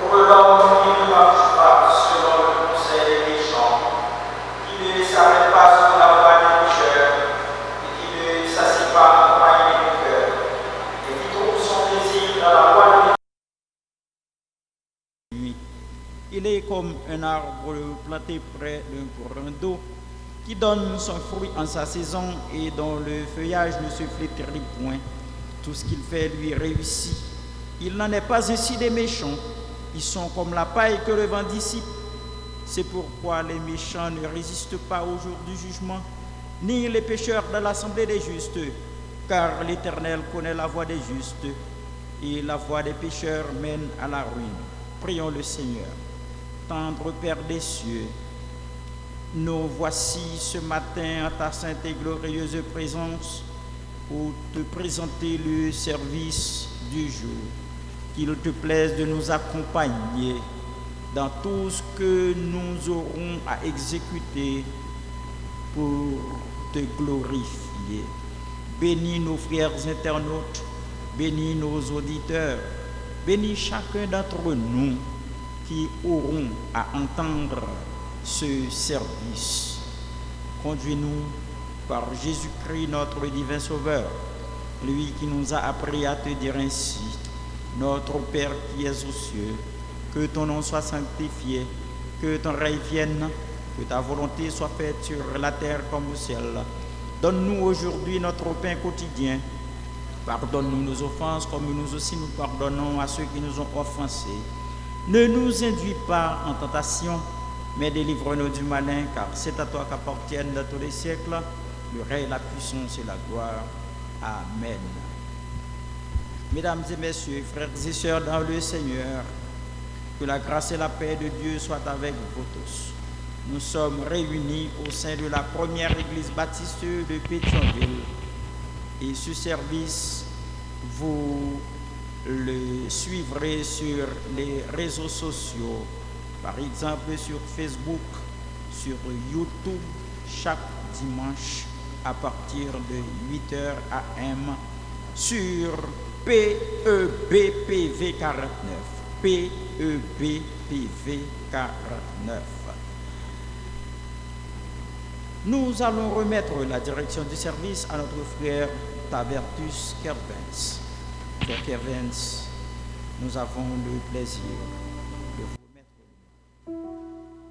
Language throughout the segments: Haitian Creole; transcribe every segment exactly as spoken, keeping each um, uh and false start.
Que l'homme qui ne marche pas selon le conseil des méchants, qui ne s'arrête pas sur la voie des pécheurs, et qui ne s'assied pas en compagnie des moqueurs, et qui trouve son plaisir dans la voie de Il est comme un arbre planté près d'un courant d'eau, qui donne son fruit en sa saison et dont le feuillage ne se flétrit point. Tout ce qu'il fait lui réussit. Il n'en est pas ainsi des méchants. Ils sont comme la paille que le vent dissipe. C'est pourquoi les méchants ne résistent pas au jour du jugement, ni les pécheurs dans l'assemblée des justes, car l'Éternel connaît la voie des justes, et la voie des pécheurs mène à la ruine. Prions le Seigneur. Tendre Père des cieux, nous voici ce matin en ta sainte et glorieuse présence pour te présenter le service du jour. Qu'il te plaise de nous accompagner dans tout ce que nous aurons à exécuter pour te glorifier. Bénis nos frères internautes, bénis nos auditeurs, bénis chacun d'entre nous qui auront à entendre ce service. Conduis-nous par Jésus-Christ, notre divin Sauveur, lui qui nous a appris à te dire ainsi, Notre Père qui es aux cieux, que ton nom soit sanctifié, que ton règne vienne, que ta volonté soit faite sur la terre comme au ciel. Donne-nous aujourd'hui notre pain quotidien. Pardonne-nous nos offenses comme nous aussi nous pardonnons à ceux qui nous ont offensés. Ne nous induis pas en tentation, mais délivre-nous du malin, car c'est à toi qu'appartiennent dans tous les siècles le règne, la puissance et la gloire. Amen. Mesdames et messieurs, frères et sœurs dans le Seigneur, que la grâce et la paix de Dieu soient avec vous tous. Nous sommes réunis au sein de la première église baptiste de Pétionville et ce service, vous le suivrez sur les réseaux sociaux, par exemple sur Facebook, sur YouTube, chaque dimanche à partir de huit heures A M sur P E B P V quarante-neuf. P E B P V quarante-neuf. Nous allons remettre la direction du service à notre frère Tavertus Kervens. Frère Kervens, nous avons le plaisir de vous remettre le micro.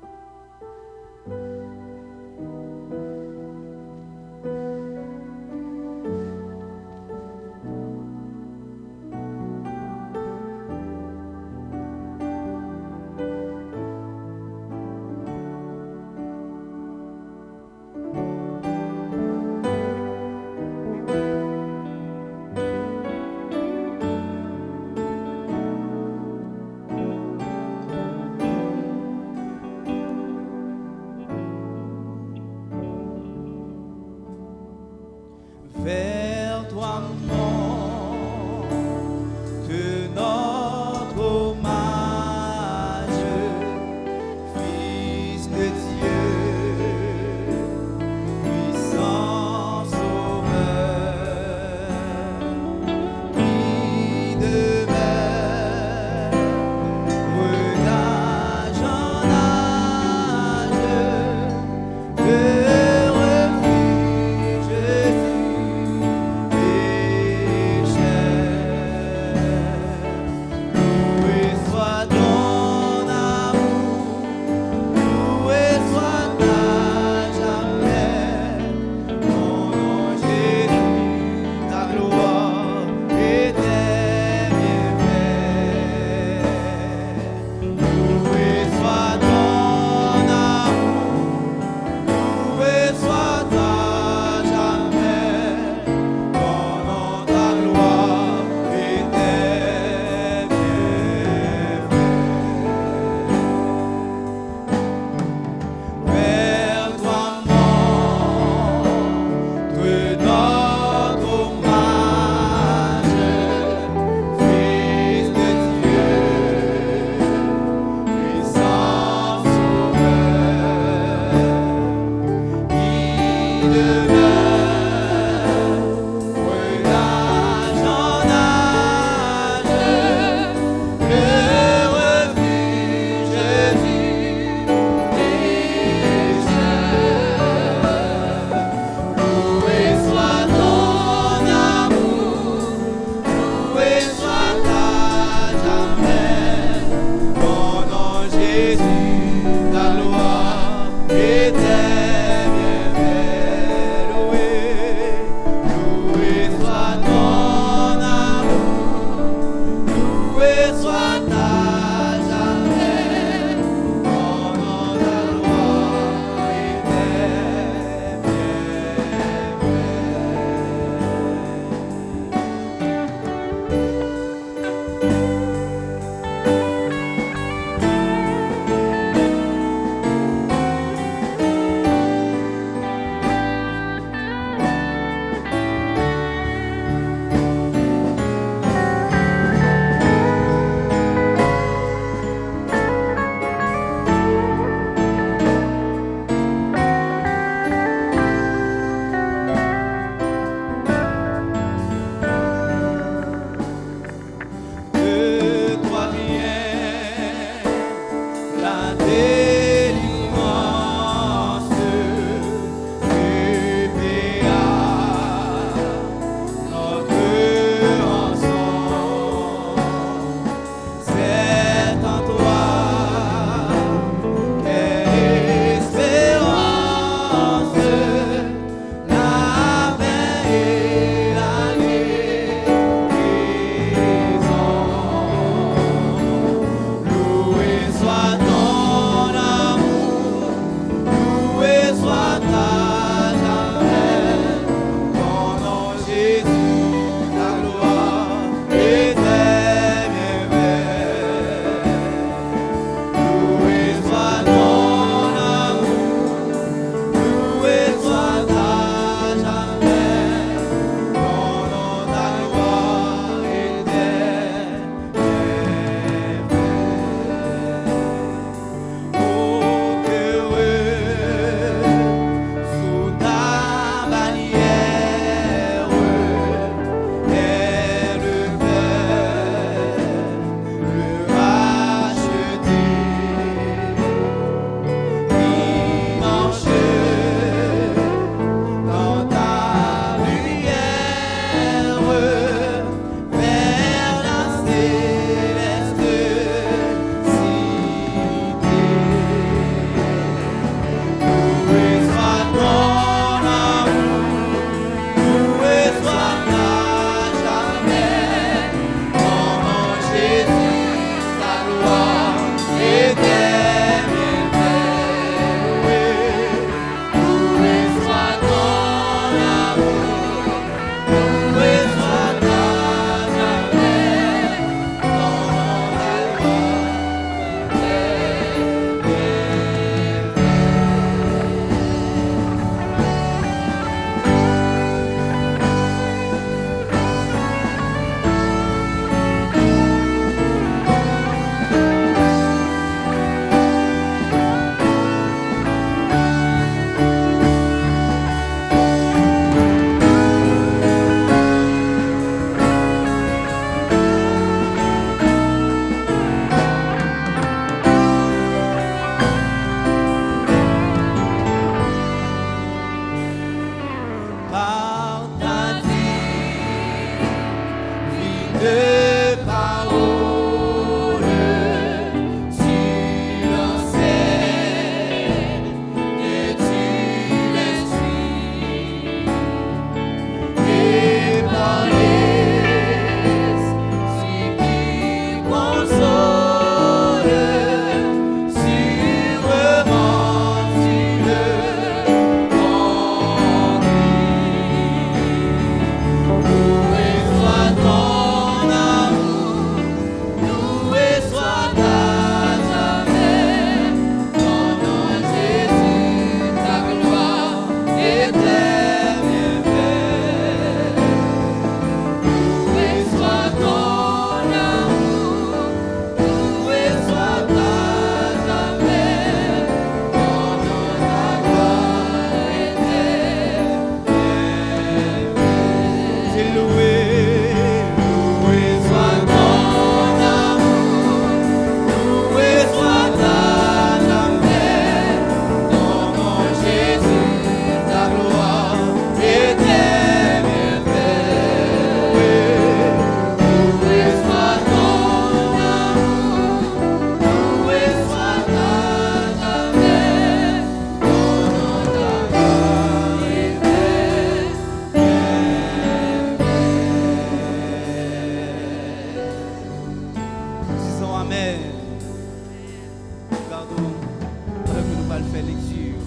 Lecture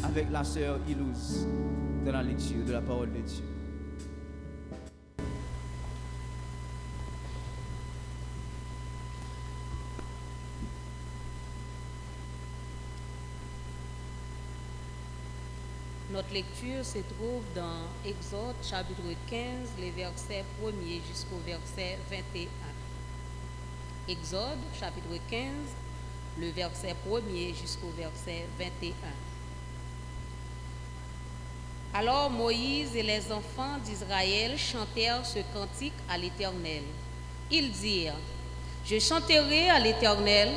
avec la sœur Ilouz dans la lecture de la parole de Dieu. Notre lecture se trouve dans Exode chapitre quinze, les versets premier jusqu'au verset vingt et un. Exode chapitre quinze, le verset premier jusqu'au verset vingt et un. Alors Moïse et les enfants d'Israël chantèrent ce cantique à l'Éternel. Ils dirent, Je chanterai à l'Éternel,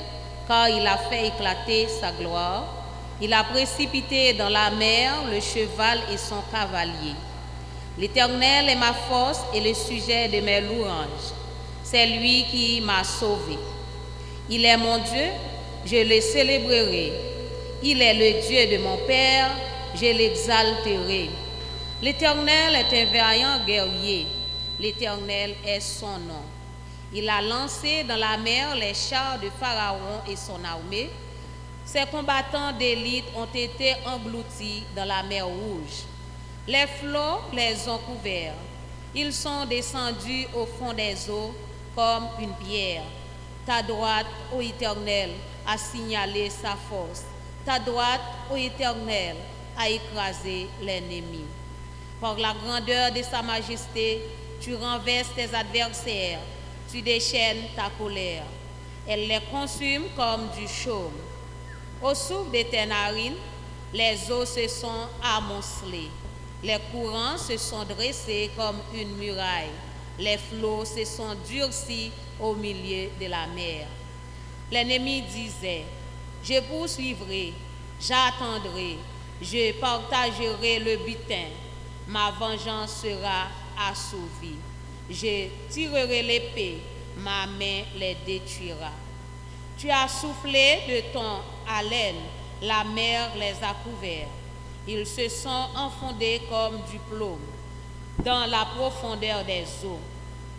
car il a fait éclater sa gloire, il a précipité dans la mer le cheval et son cavalier. L'Éternel est ma force et le sujet de mes louanges. C'est lui qui m'a sauvé. Il est mon Dieu, je le célébrerai. Il est le Dieu de mon père, je l'exalterai. L'Éternel est un vaillant guerrier. L'Éternel est son nom. Il a lancé dans la mer les chars de Pharaon et son armée. Ses combattants d'élite ont été engloutis dans la mer Rouge. Les flots les ont couverts. Ils sont descendus au fond des eaux comme une pierre. Ta droite, ô Éternel, a signalé sa force. Ta droite, ô Éternel, a écrasé l'ennemi. Par la grandeur de sa majesté, tu renverses tes adversaires, tu déchaînes ta colère. Elle les consume comme du chaume. Au souffle de tes narines, les eaux se sont amoncelées. Les courants se sont dressés comme une muraille. Les flots se sont durcis au milieu de la mer. L'ennemi disait, Je poursuivrai, j'attendrai, je partagerai le butin. Ma vengeance sera assouvie. Je tirerai l'épée, ma main les détruira. Tu as soufflé de ton haleine, la mer les a couverts. Ils se sont enfondés comme du plomb dans la profondeur des eaux.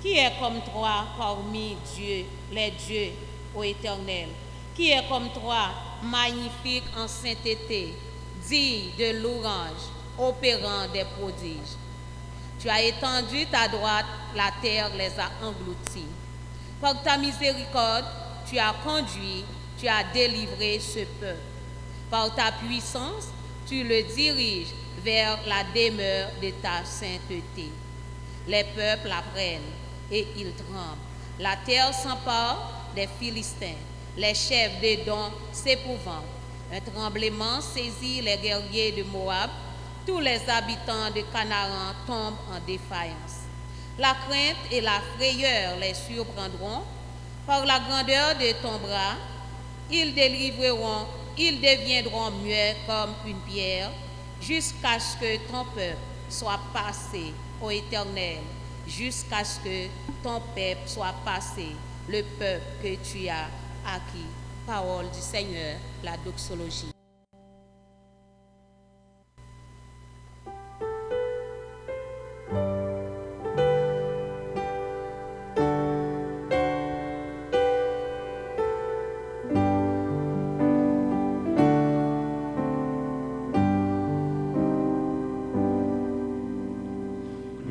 Qui est comme toi parmi Dieu, les dieux, ô Éternel? Qui est comme toi, magnifique en sainteté, digne de louange, opérant des prodiges? Tu as étendu ta droite, la terre les a engloutis. Par ta miséricorde, tu as conduit, tu as délivré ce peuple. Par ta puissance, tu le diriges vers la demeure de ta sainteté. Les peuples apprennent et ils tremblent. La terre s'empare des Philistins. Les chefs d'Édom s'épouvantent. Un tremblement saisit les guerriers de Moab. Tous les habitants de Canaan tombent en défaillance. La crainte et la frayeur les surprendront. Par la grandeur de ton bras, ils délivreront, ils deviendront muets comme une pierre, jusqu'à ce que ton peuple soit passé, ô Éternel, jusqu'à ce que ton peuple soit passé, le peuple que tu as acquis. Parole du Seigneur, la doxologie.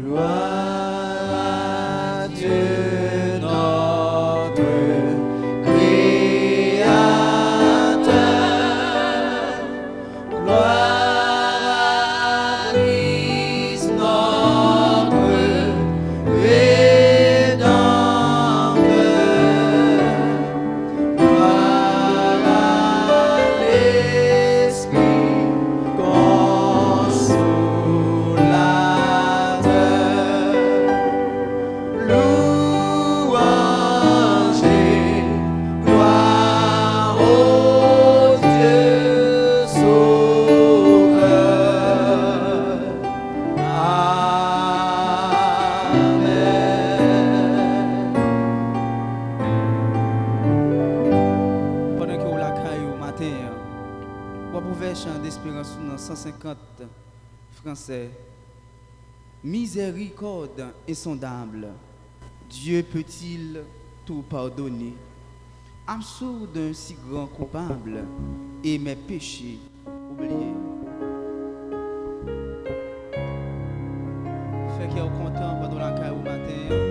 Gloire à Dieu, notre Créateur. Gloire à Christ, notre Rédempteur. Gloire à l'Esprit Consolateur. Louange et gloire au Dieu Sauveur. Amen. Pandan ke w lakay ou maten an, w ap ouvè Chan Desperans ou nan san senkant fransè. Miséricorde insondable, Dieu peut-il tout pardonner? Absous d'un si grand coupable et mes péchés oubliés. Fè kè w kontan pandan w lakay ou maten an.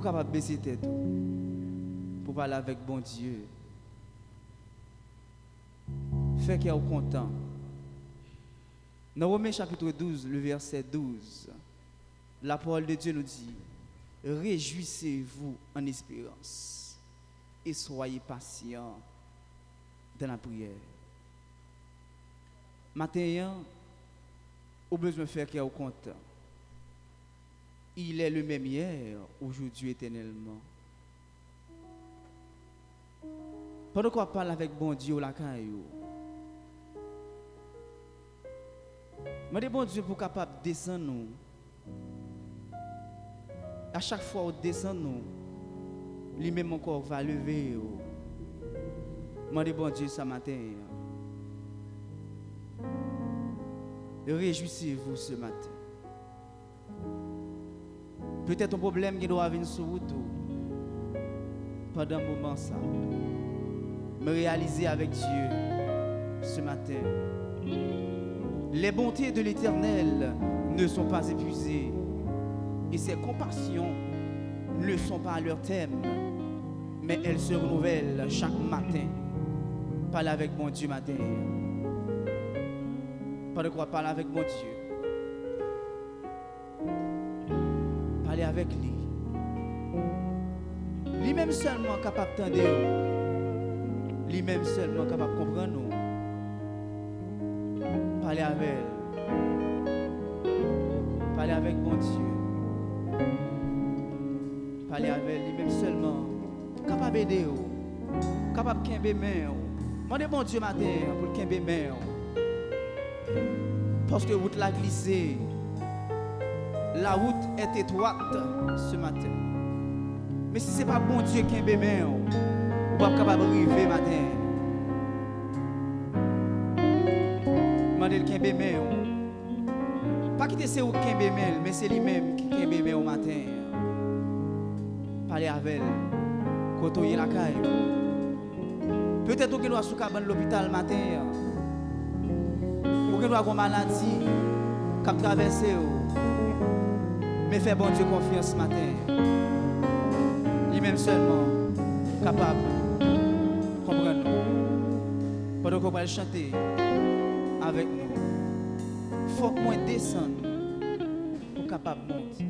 kapab bese tèt ou pou pale avèk Bondye. Fè kè w kontan. Nan Women chapit douz, le vèsè douz, la parole de Dieu nous dit, réjouissez-vous en espérance et soyez patients dans la prière. Maten an, ou bezwen fè kè w kontan. Il est le même hier, aujourd'hui, éternellement. Pandan ke w ap pale avèk Bondye w lakay ou, mande Bondye pou kapab desann ou. A chak fwa w desann ou, li menm ankò va leve ou. Mande Bondye sa maten an. Réjouissez-vous ce matin. Petèt yon pwoblèm gen dwa vin sou wout ou pandan moman sa. Men reyalize avèk Dye ce matin. Les bontés de l'Éternel ne sont pas épuisées, et ses compassions ne sont pas à leur terme, mais elles se renouvellent chaque matin. Pale avèk Bondye maten an. Pandan ke w ap pale avèk Bondye, pale avèk li. Li menm sèlman kapab tande w. Li menm sèlman kapab konprann ou. Pale avè l. Pale avèk Bondye. Pale avè l. Li menm sèlman kapab ede w, kapab kenbe men w. Mande Bondye maten an pou l kenbe men w. Paske wout la glise. La route est étroite ce matin. Men si se pa Bondye kenbe men w, ou p ap kapab rive maten an. Mande l kenbe men w. Pa kite se ou k kenbe men l, men se li menm ki kenbe men w maten an. Pale avè l. Kote w ye lakay ou. Petèt ou gen dwa sou kabann lopital maten an. Ou gen dwa gen yon maladi k ap travèse w. Men fè Bondye konfyans maten an. Li menm sèlman kapab konprann nou. Pandan ke w pral chante avèk nou, fòk mwen desann pou kapab monte.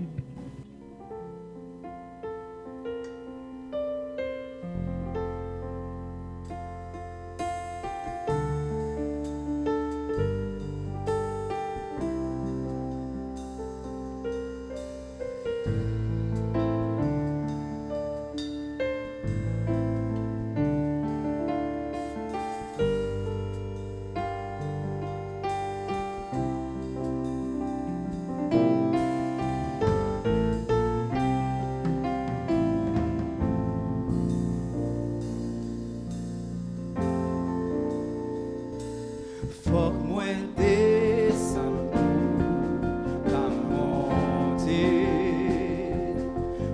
Fòk mwen desann pou ka monte.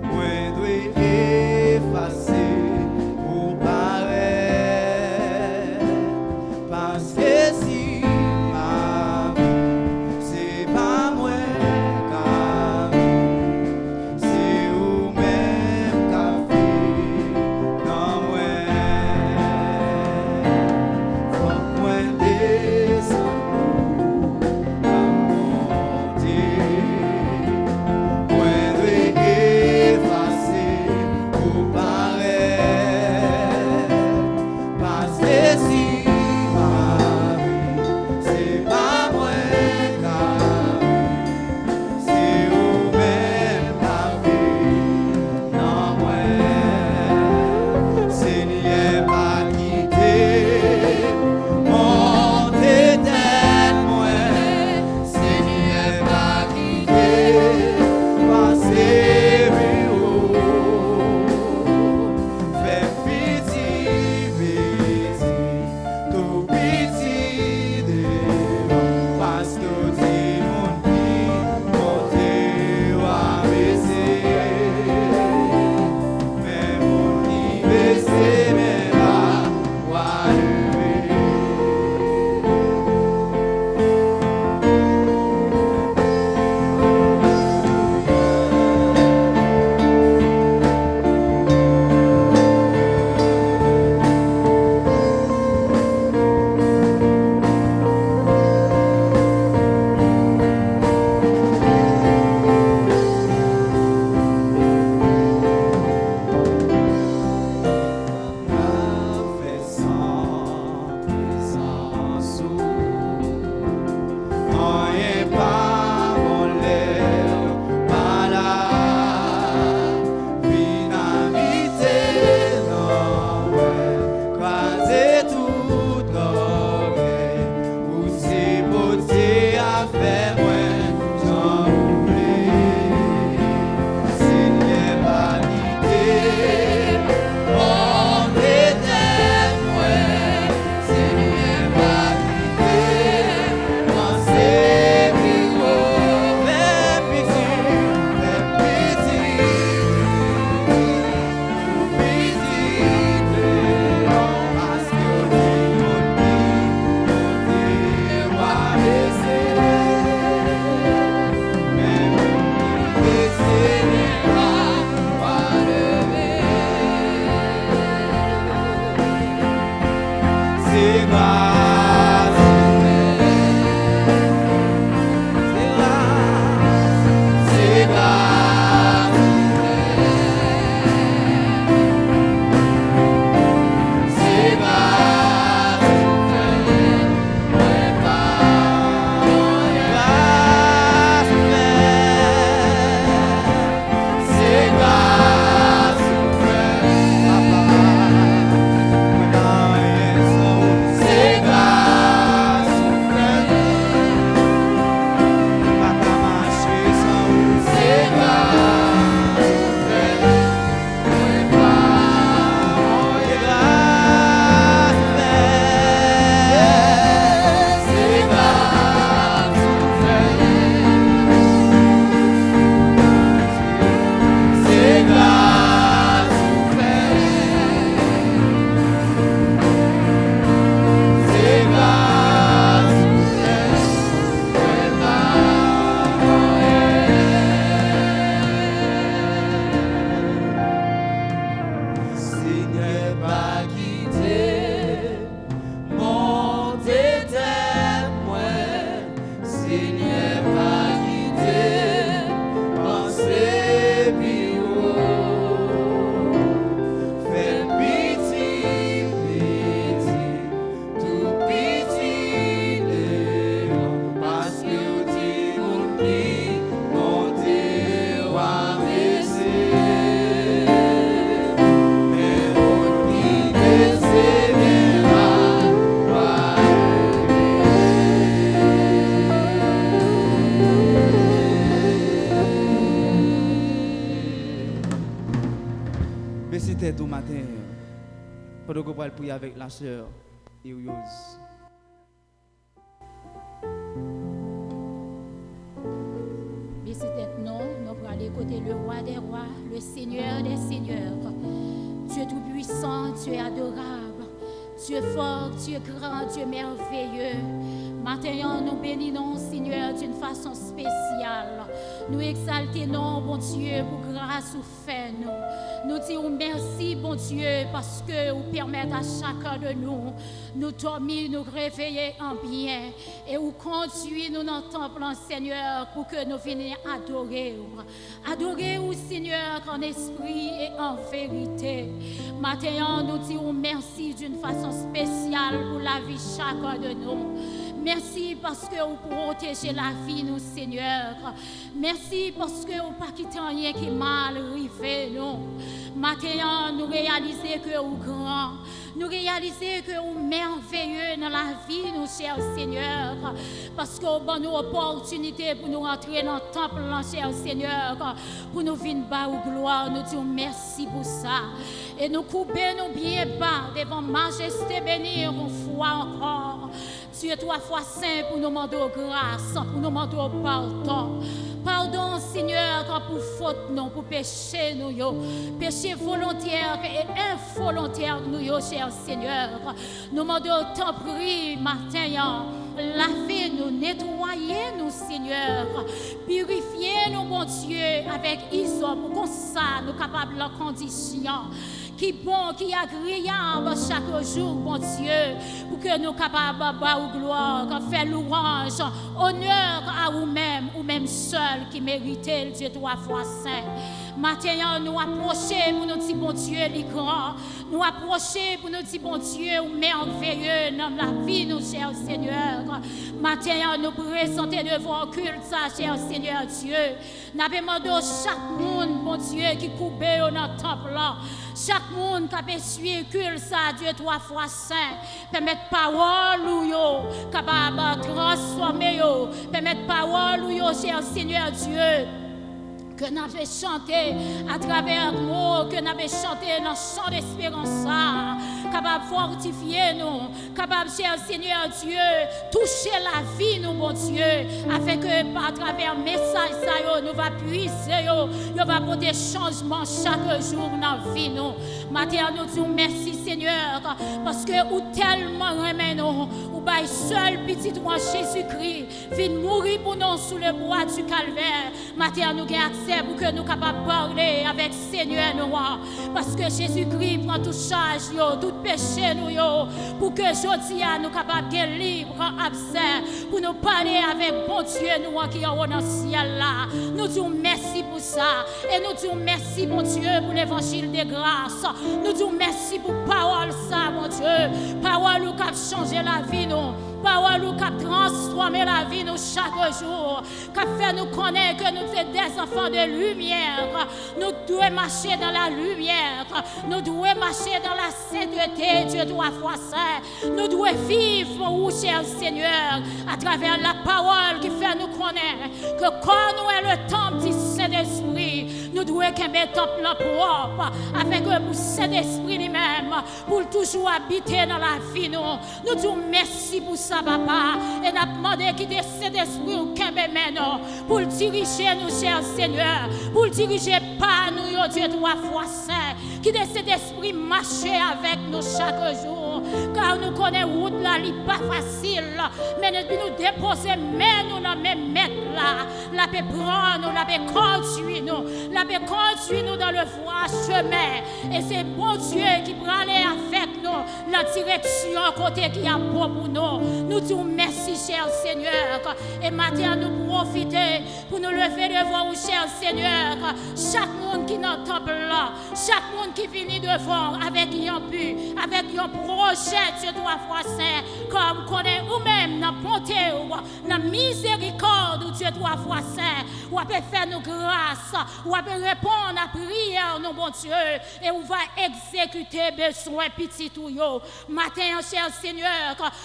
Mwen dwe efase pou parèt. Paske si m ap viv, se pa mwen k ap viv, se ou menm k ap viv nan mwen. Fòk mwen desann pou Dogo pral priye avèk la sè Iriose. Besi tèt nou, nou prale kote le Roi des Rois, le Seigneur des Seigneurs, Dieu tout-puissant, Dieu adorable, Dieu fort, Dieu grand, Dieu merveilleux. Maten an, nou beni non w, Senyè, d'une façon spéciale. Nou egzalte non w, Bondye, pou gras ou fè nou. Nou di ou mèsi, Bondye, paske ou pèmèt a chak de nou, nou dòmi, nou reveye an byen. E ou kondui nou nan tanp lan, Senyè, pou ke nou vini adore w. Adore w, Senyè, an espri e an verite. Maten an, nou di ou mèsi d'une façon spéciale pou lavi chak de nou. Mèsi paske ou pwoteje lavi nou, Senyè. Mèsi paske ou pa kite anyen ki mal rive nou. Maten an, nou reyalize ke ou gran. Nou reyalize ke ou mèveye nan lavi nou, chè Senyè. Paske ou ban nou opòtinite pou nou rantre nan tanp lan, chè Senyè, pou nou vin ba ou glwa. Nou di ou mèsi pou sa. E nou koube nou byen ba devan majeste beni yon fwa ankò. Dye twa fwa sen, pou nou mande w gras, pou nou mande w padon. Padon, Senyè, pou fot nou, pou peche nou yo, peche volontè e envolontè nou yo, chè Senyè. Nou mande w, tanpri, maten an, lave nou, netwaye nou, Senyè. Pirifye nou, Bondye, avèk izòp, pou konsa nou kapab lan kondisyon ki bon, ki agreyab chak jou, Bondye, pou ke nou kapab ba ou glwa, fè lwanj, onè a ou menm, ou menm sèl ki merite l, Dye twa fwa sen. Maten an, nou apwoche pou nou di Bondye li gran. Nou apwoche pou nou di Bondye ou mèveye nan lavi nou, chè Senyè. Maten an, nou prezante devan w kilt sa, chè Senyè Dye. N ap mande w chak moun, Bondye, ki koube yo nan tanp lan, chak moun k ap eswiye kilt sa, Dye twa fwa sen, pèmèt pawòl ou yo kapab transfòme yo, pèmèt pawòl ou yo, chè Senyè Dye, ke n ap chante atravè mo ke n ap chante nan chan desperans sa, kapab fòtifye nou, kapab, chè Senyè Dye, touche lavi nou, Bondye, afin ke atravè mesaj sa yo, nou va pwize yo, yo va pote chanjman chak jou nan vi nou. Maten an, nou di w mèsi, Senyè, paske ou tèlman renmen nou, ou bay sèl pitit ou an, Jezikri, vin mouri pou nou sou le bwa di Kalvè. Maten an, nou gen aksè pou ke nou kapab pale avèk Senyè nou an. Paske Jezikri pran tout chaj yo, tout peche nou yo, pou ke jodi a nou kapab gen lib aksè pou nou pale avèk Bondye nou an ki anwo nan syèl la. Nou di w mèsi pou sa. E nou di w mèsi, Bondye, pou levanjil de gras. Nou di w mèsi pou pawòl sa, Bondye. Pawòl ou k ap chanje lavi nou. Pawòl ou k ap transfòme lavi nou chak jou, k ap fè nou konnen ke nou se des enfants de lumière. Nou dwe mache dans la lumière. Nou dwe mache dans la sainteté, Dye twa fwa sen. Nou dwe viv pou ou, chè Senyè, atravè lapawòl ki fè nou konnen ke kò nou e le tanp di Sentespri. Nou dwe kenbe tanp lan pwòp, afin ke pou Sentespri li menm, pou l toujou abite nan lavi nou. Nou di w mèsi pou sa, Papa. E n ap mande kite Sentespri w kenbe men nou, pou l dirije nou, chè Senyè, pou l dirije pa nou yo, Dye twa fwa sen. Kite Sentespri mache avèk nou chak jou, ka nou konnen wout la li pa fasil, men depi nou depoze men nou nan men Mèt la, l ape pran nou, l ape kondui nou, l ape kondui nou dans le droit chemin. E se Bondye ki prale avèk nou nan direksyon kote ki ap bon pou nou. Nou di w mèsi, chè Senyè. E maten an, nou pwofite pou nou leve devan ou, chè Senyè. Chak moun ki nan tanp lan, chak moun ki vini devan w avèk yon bi, avèk yon pwojè, Dye twa fwa sen, kòm konnen ou menm nan bonte w, Nan mizerikòd ou, Dye twa fwa sen, w ape fè nou gras, w ape reponn a priyè nou, Bondye, e ou va egzekite bezwen pitit ou yo. Maten an, chè Senyè,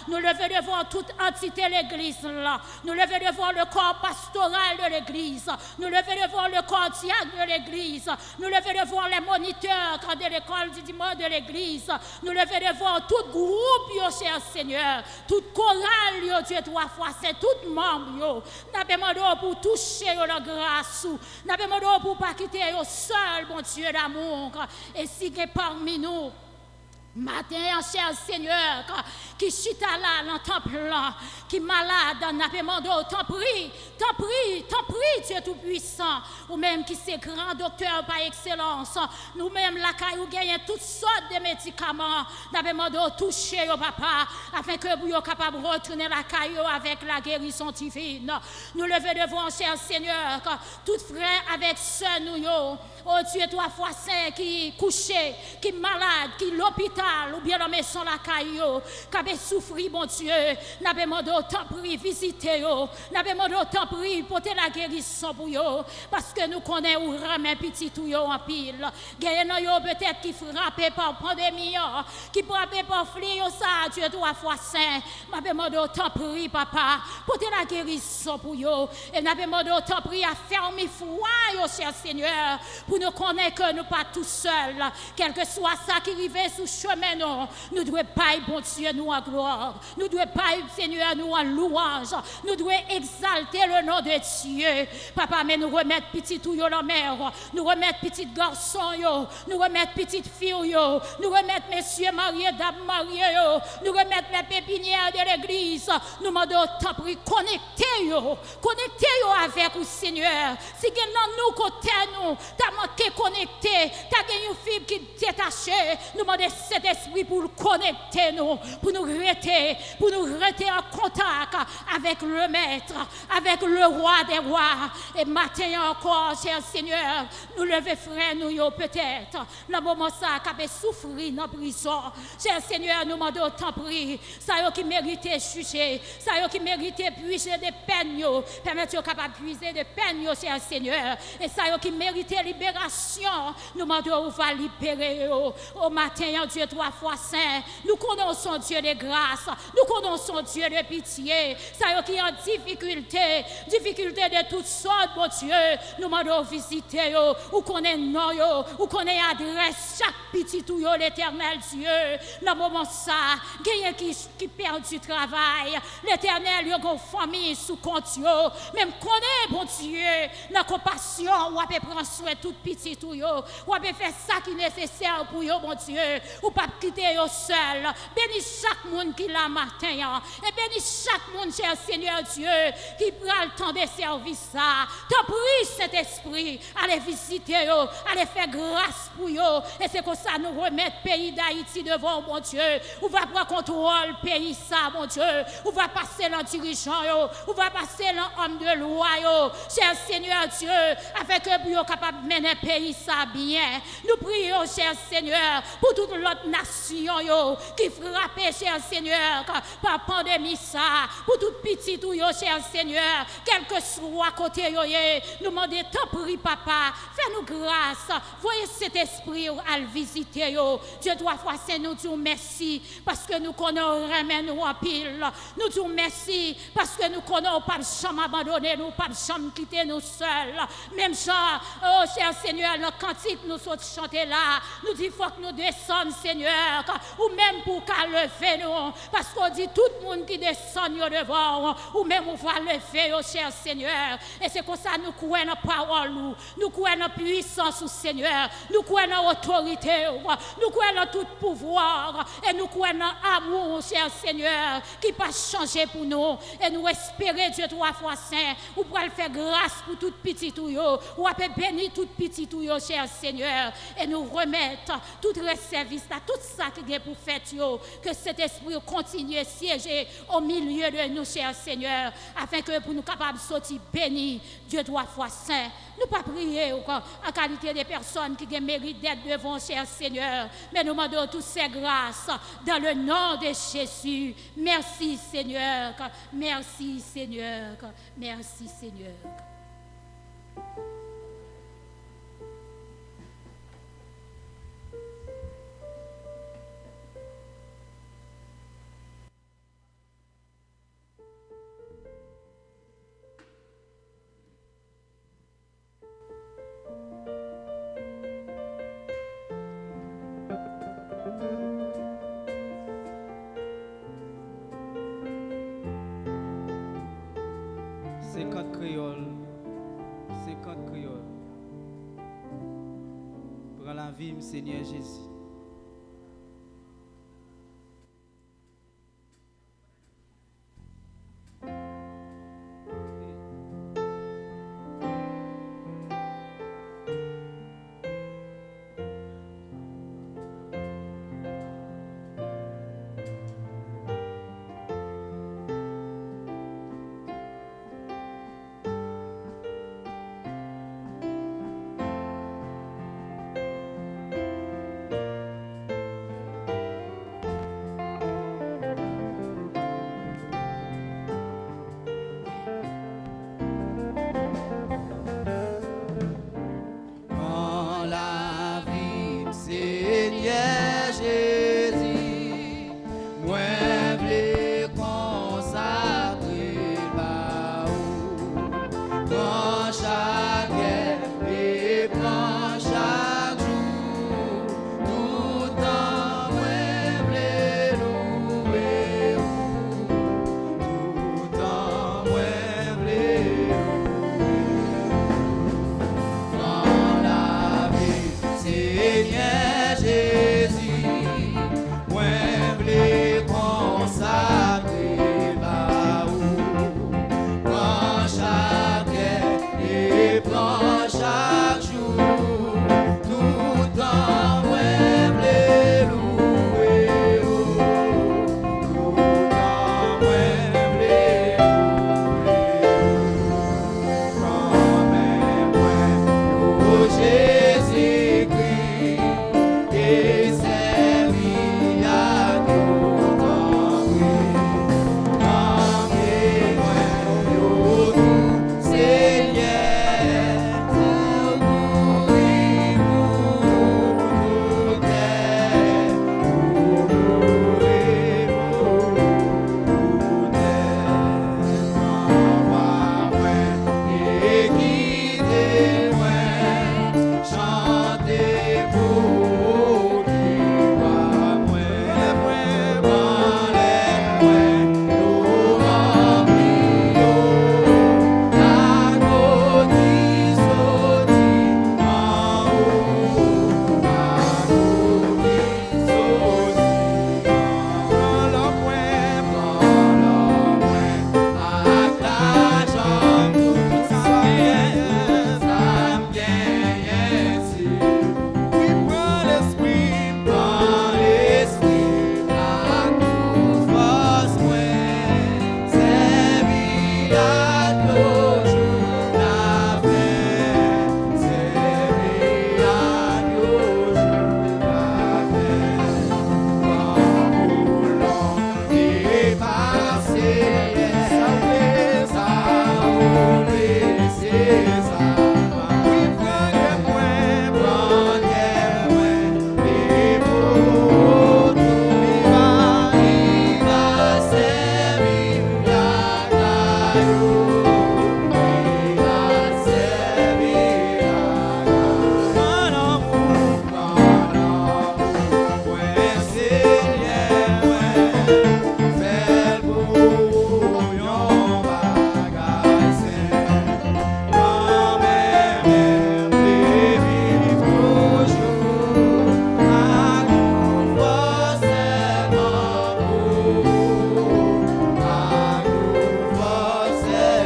nou leve devan tout antite legliz la, nou leve devan le corps pastoral de l'église, nou leve devan le corps diacre de l'église, nou leve devan les moniteurs de l'école du dimanche de l'église, nou leve devan tout gwoup yo, chè Senyè, tout koral yo, Dye twa fwa sen, tout manm yo. N ape mande w pou w touche yo nan gras ou. N ape mande w pou w pa kite yo sèl, Bondye d'amour. E si gen pami nou maten an, chè Senyè, ki chita la nan tanp lan, ki malad, n ape mande w, tanpri, tanpri, tanpri, Dye Toupwisan, ou menm ki se gran doktè pa ekselans, nou menm lakay ou genyen tout sòt de medikaman, n ape mande w touche yo, papa, afenke pou yo kapab retounen lakay yo avèk la guérison divine. Nou leve devan w, chè Senyè, tout frè avèk sè nou yo, o Dye twa fwa sen, ki kouche, ki malad, ki lopital oubyen nan mezon lakay yo, k ape soufri, Bondye, n ape mande w, tanpri, vizite yo. N ape mande w, tanpri, pote lagerizon pou yo, paske nou konnen ou renmen pitit ou yo anpil. Genyen nan yo petèt ki frape pa pandemi an, ki frape pa fleyo sa a, Dye twa fwa sen. M ape mande w, tanpri, papa, pote lagerizon pou yo. E n ape mande w, tanpri, afèmi fwa yo, chè Senyè, pou nou konnen ke nou pa tousèl. Kèlkeswa sa ki rive sou chemen nou, nou dwe bay Bondye nou an glwa. Nou dwe bay Senyè nou an louwanj. Nou dwe egzalte le non de Dye. Papa, men nou remèt pitit ou yo nan men w. Nou remèt pitit gason yo. Nou remèt pitit fi w yo. Nou remèt mesye marye, dam marye yo. Nou remèt les pépinières de l'église. Nou mande w, tanpri, konekte yo. Konekte yo avèk ou, Senyè. Si gen nan nou kote nou ta manke konekte, ta gen yon fib ki detache, nou mande Sentespri pou l konekte nou, pou nou rete, pou nou rete an kontak avèk le Maître, avec le Roi des rois. E maten an ankò, chè Senyè, nou leve frè nou yo petèt nan moman sa k ape soufri nan prizon. Chè Senyè, nou mande w, tanpri, sa yo ki merite jije, sa yo ki merite pwize de pèn yo, pèmèt yo kapab pwize de pèn yo, chè Senyè. E sa yo ki merite liberasyon, nou mande w, ou va libere yo. O maten an, Dye twa fwa sen, nou konnen w se yon Dye de gras, nou konnen w se yon Dye de pitye. Sa yo ki an difikilte, difikilte de tout sòt, Bondye, nou mande w vizite yo. Ou konnen non yo, ou konnen adrès chak pitit ou yo, Letènèl Dye. Nan moman sa, genyen ki, ki pèdi travay. Letènèl, yo gen fanmi sou kont yo. Men m konnen, Bondye, nan konpasyon, w ape pran swen tout pitit ou yo. W ape fè sa ki nesesè pou yo, Bondye. Ou p ap kite yo sèl. Beni chak moun ki la maten an. E beni chak moun, chè Senyè Dye, ki pral tande sèvis sa. Tanpri, Sentespri, ale vizite yo, ale fè gras pou yo. E se konsa nou remèt peyi Dayiti devan w, Bondye. Ou va pran kontwòl peyi sa, Bondye. Ou va pase nan dirijan yo. Ou va pase nan òm de lwa yo. Chè Senyè Dye, afenke pou yo kapab mennen peyi sa byen. Nou priye w, chè Senyè, pou tout lòt nasyon yo ki frape, chè Senyè, pa pandemi sa. Pou tout pitit ou yo, chè Senyè, kèlkeswa kote yo ye, nou mande, tanpri, papa, fè nou gras, voye Sentespri w al vizite yo. Dye twa fwa sen, nou di w mèsi, paske nou konnen w renmen nou anpil. Nou di w mèsi, paske nou konnen w p ap janm abandone nou, w p ap janm kite nou sèl. Menm jan, o, chè Senyè, nan kantik nou sot chante la, nou di fòk nou desann, Senyè, ou menm pou w ka leve nou, paske w di tout moun ki desann yo devan w, ou menm ou va leve yo, chè Senyè. E se konsa nou kwè nan pawòl ou, nou kwè nan pwisans ou, Senyè, nou kwè nan otorite w, nou kwè nan tout pouvwa, e nou kwè nan amou w, chè Senyè, ki pa chanje pou nou. E nou espere, Dye twa fwa sen, ou pral fè gras pou tout pitit ou yo, w ape beni tout pitit ou yo, chè Senyè. E nou remèt tout rès sèvis la, Tout sa ki gen pou fèt yo, ke Sentespri w kontinye syeje o milye de nou, chè Senyè, afenke pou nou kapab soti beni, Dye twa fwa sen. Nou pa priye w an kalite de pèsòn ki gen merit d'être devant, chè Senyè, men nou mande w toutes ces grâces dans le nom de Jésus. Mèsi, Senyè. Mèsi, Senyè. Mèsi, Senyè. Senkant kreyòl, senkant kreyòl. Pran lavi m, Senyè Jezi. Pran lavi m, Senyè Jezi, mwen vle konsakre l ba ou. Pran chak lè e pran chak jou, tout tan mwen vle louwe ou. Tout tan mwen vle louwe ou. Pran lavi, Senyè Jezi, mwen vle konsakre ba ou. Pran chak lè e pran chak jou, tout tan mwen vle louwe ou. Tout tan mwen vle louwe ou. Pran men mwen, o Jezikri, e sèvi ak ou tanpri. Mande mwen, o tou Senyè, pou kouri pou tout lè, pou kouri pou tout lè. Pran vwa mwen e kite mwen chante pou ou ki wa mwen. Anlè mwen, nou ranpli yo ak mo ki soti anwo, ak mo ki soti anwo. Pran lò mwen, pran lò mwen ak lajan m, tout sa m genyen, sa m genyen, se pou ou. Wi, pran lespri m, pran lespri m ak tout fòs mwen, sèvi ak yo jouk lafen, sèvi ak yo jouk lafen. Pran kolon e pase, sa w vle, sa w vle, se sa. Wi, pran kè mwen, pran kè mwen, e pou ou tou li va, li va sèvi lakay ou, li va sèvi lakay ou. Pran lanmou, pran lanmou mwen, Senyè mwen, fè l pou ou yon bagay senp. Pran men mwen, m vle viv toujou ak ou, fòs sèlman pou ou, ak ou, fòs sèlman.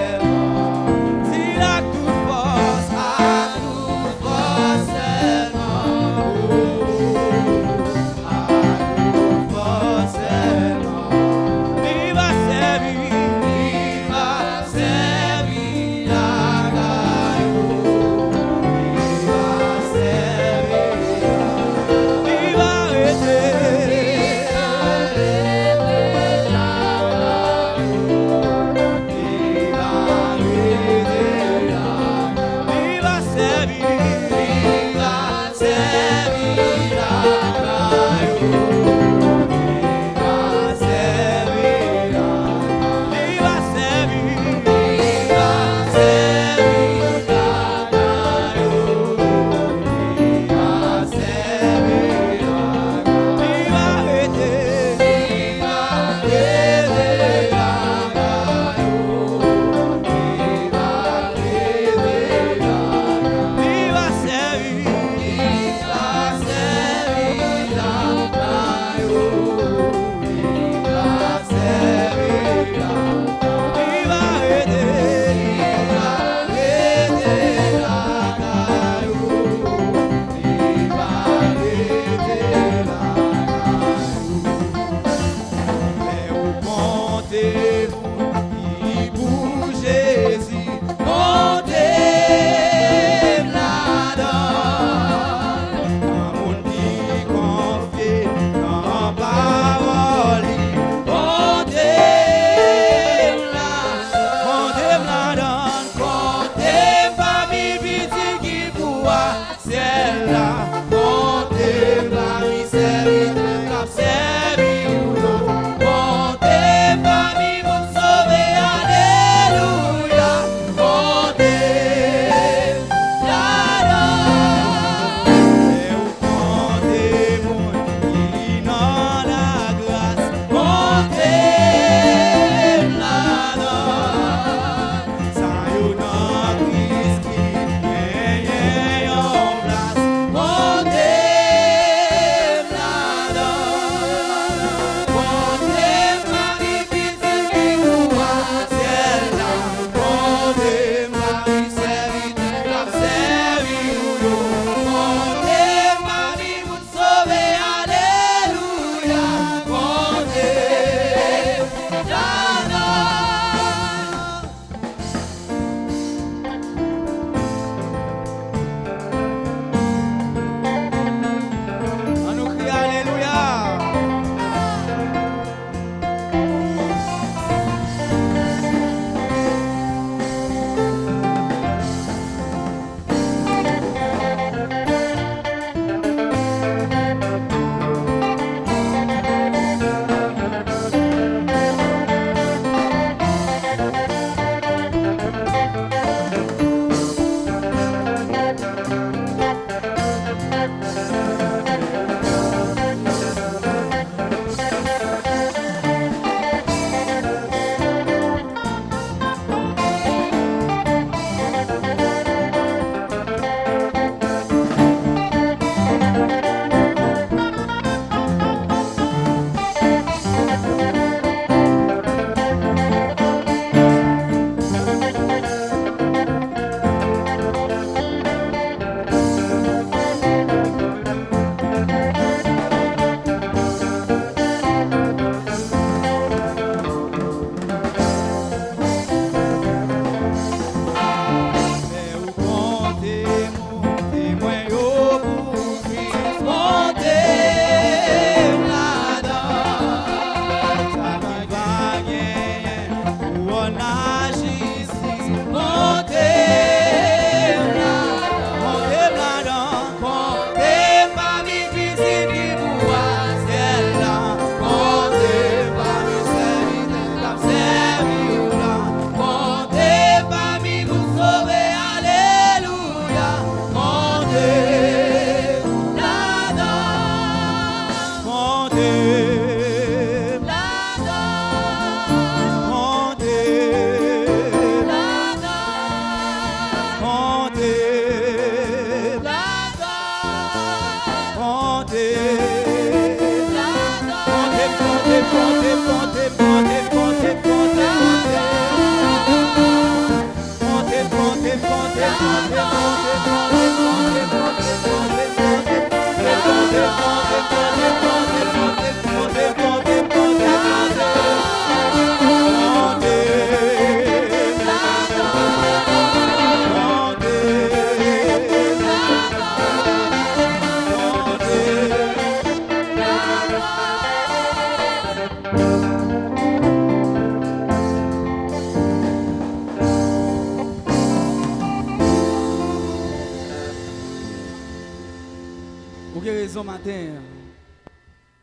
Ke rezon maten an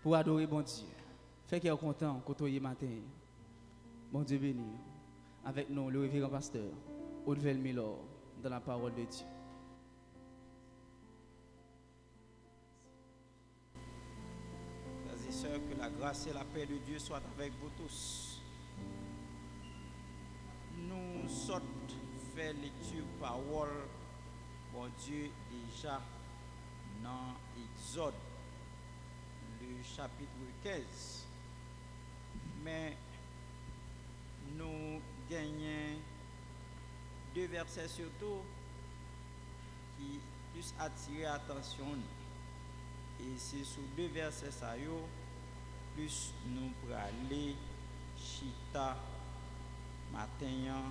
pou adore Bondye. Fè kè w kontan kote w ye maten an. Bondye beni w. Avèk nou, le reveran pastè Odvel Milor, dans la parole de Dieu. Frères et sœurs, que la grâce et la paix de Dieu soient avec vous tous. Nou sot fè lekti pawòl Bondye deja nan Egzòd, le chapitre quinze. Men nou genyen de vèsè sitou ki plis atire atansyon nou. E se sou de vèsè sa yo plis nou prale chita maten an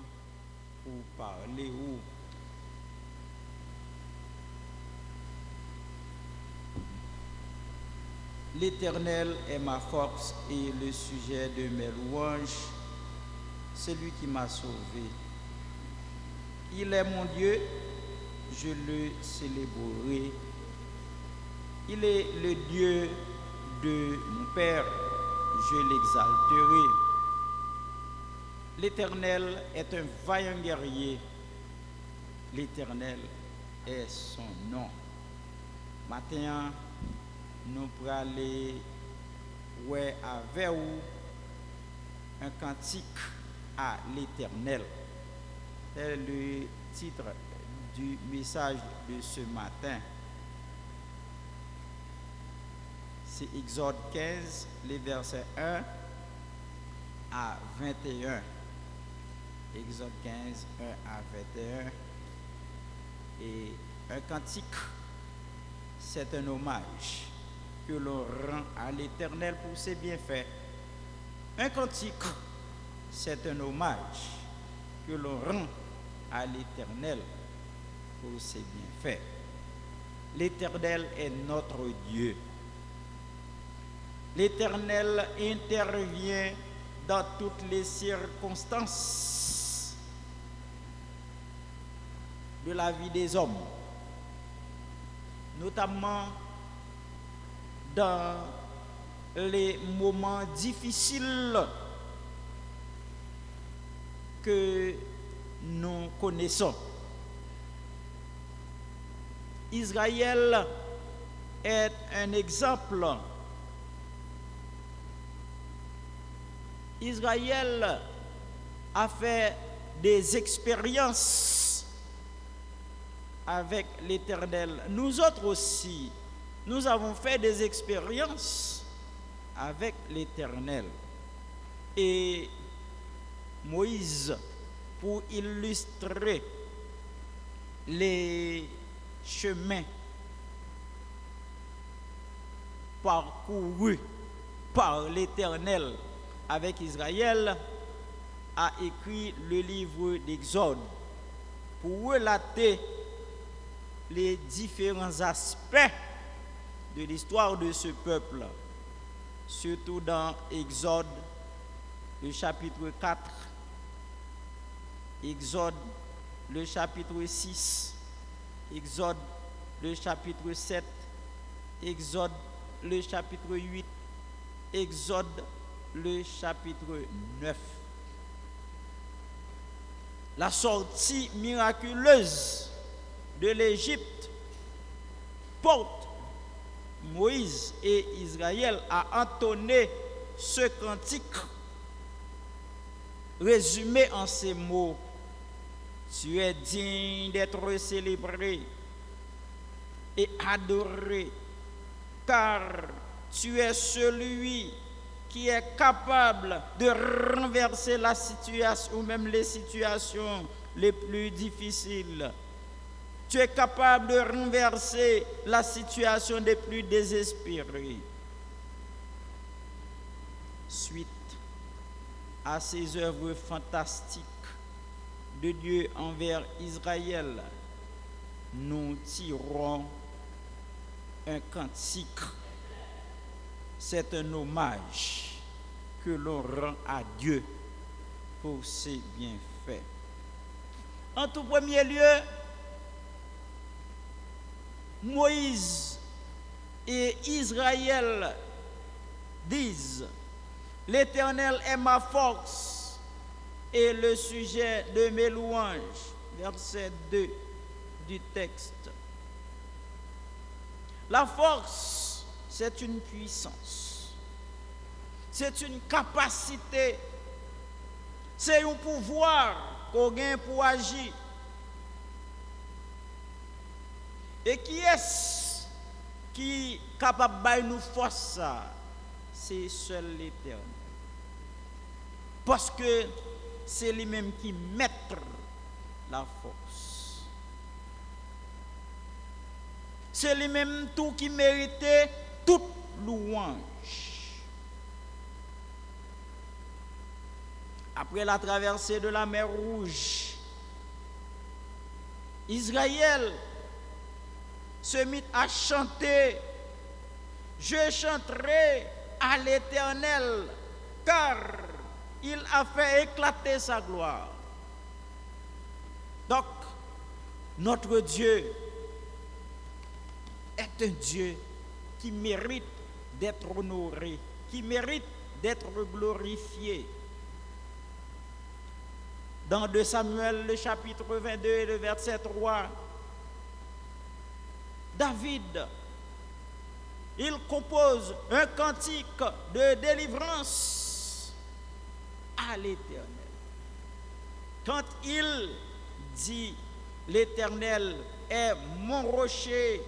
pou pale ou. L'Éternel est ma force et le sujet de mes louanges, celui qui m'a sauvé. Il est mon Dieu, je le célébrerai. Il est le Dieu de mon père, je l'exalterai. L'Éternel est un vaillant guerrier, l'Éternel est son nom. Maten an, nou prale wè avè w un cantique à l'Éternel. C'est le titre du message de ce matin. C'est Exode quinze, les versets un à vingt et un. Exode quinze, un à vingt et un. Et un cantique, c'est un hommage que l'on rend à l'Éternel pour ses bienfaits. Un cantique, c'est un hommage que l'on rend à l'Éternel pour ses bienfaits. L'Éternel est notre Dieu. L'Éternel intervient dans toutes les circonstances de la vie des hommes, notamment dans les moments difficiles que nous connaissons. Israël est un exemple. Israël a fait des expériences avec l'Éternel. Nous autres aussi, nous avons fait des expériences avec l'Éternel. Et Moïse, pour illustrer les chemins parcourus par l'Éternel avec Israël, a écrit le livre d'Exode pour relater les différents aspects de l'histoire de ce peuple, surtout dans Exode, le chapitre quatre, Exode, le chapitre six, Exode, le chapitre sept, Exode, le chapitre huit, Exode, le chapitre neuf. La sortie miraculeuse de l'Égypte porte Moïse et Israël à entonner ce cantique résumé en ces mots : Tu es digne d'être célébré et adoré, car tu es celui qui est capable de renverser la situation ou même les situations les plus difficiles. Tu es capable de renverser la situation des plus désespérés. Suite à ces œuvres fantastiques de Dieu envers Israël, nous tirons un cantique. C'est un hommage que l'on rend à Dieu pour ses bienfaits. En tout premier lieu, Moïse Et Israël dise, L'Éternel est ma force et le sujet de mes louanges. Verset deux du texte. La force, c'est une puissance. C'est une capacité. Se yon pouvwa ke w gen pou w aji. E kiyès ki kapab bay nou fòs sa a? Se sèl Letènèl. Paske se li menm ki mèt lafòs. Se li menm tou ki merite tout louwanj. Après la traversée de la mer Rouge, Israël se mit à chanter, Je chanterai à l'Éternel, car il a fait éclater sa gloire. Donc, notre Dieu est un Dieu qui mérite d'être honoré, qui mérite d'être glorifié. Dans deux Samuel, le chapitre vingt-deux et le verset trois, David, il compose un cantique de délivrance à l'Éternel. Quand il dit, L'Éternel est mon rocher,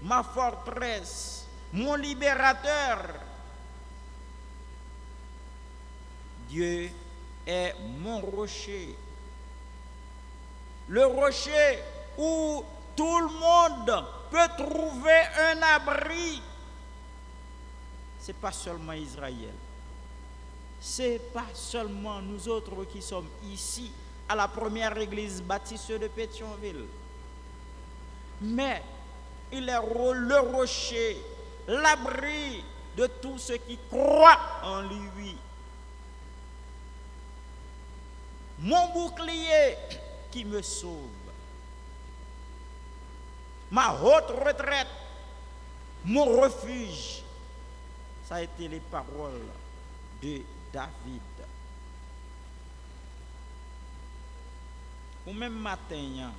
ma forteresse, mon libérateur. Dieu est mon rocher. Le rocher où tout le monde peut trouver un abri. C'est pas seulement Israël. C'est pas seulement nous autres qui sommes ici à la première église baptiste de Pétionville. Mais il est ro- le rocher, l'abri de tous ceux qui croient en lui. Mon bouclier qui me sauve, ma haute retraite, mon refuge. Ça a été les paroles de David. Ou menm maten an,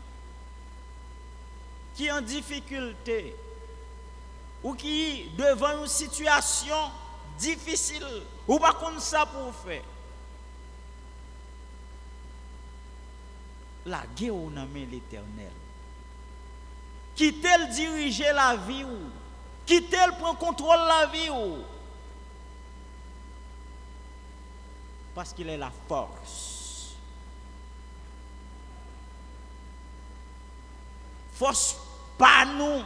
ki an difikilte, ou ki devan yon sitiyasyon difisil, ou pa konn sa pou w fè, lage w nan men Letènèl. Kite l dirije lavi w. Kite l pran kontwòl lavi w. Parce qu'il est la force. Fòs pa nou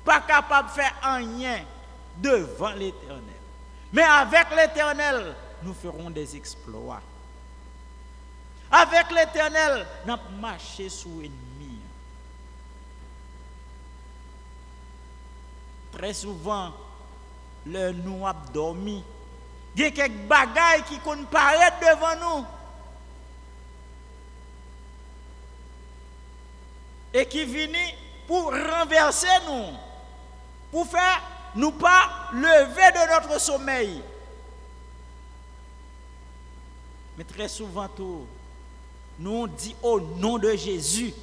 pa kapab fè anyen devan Letènèl. Men avèk Letènèl, nous ferons des exploits. Avèk Letènèl, n ap mache sou ènmi an. Trè souvan, lè nou ap dòmi, gen kèk bagay ki konn parèt devan nou e ki vini pou ranvèse nou, pou fè nou pa leve de notre sommeil. Men trè souvan tou, nou di, Au nom de Jésus.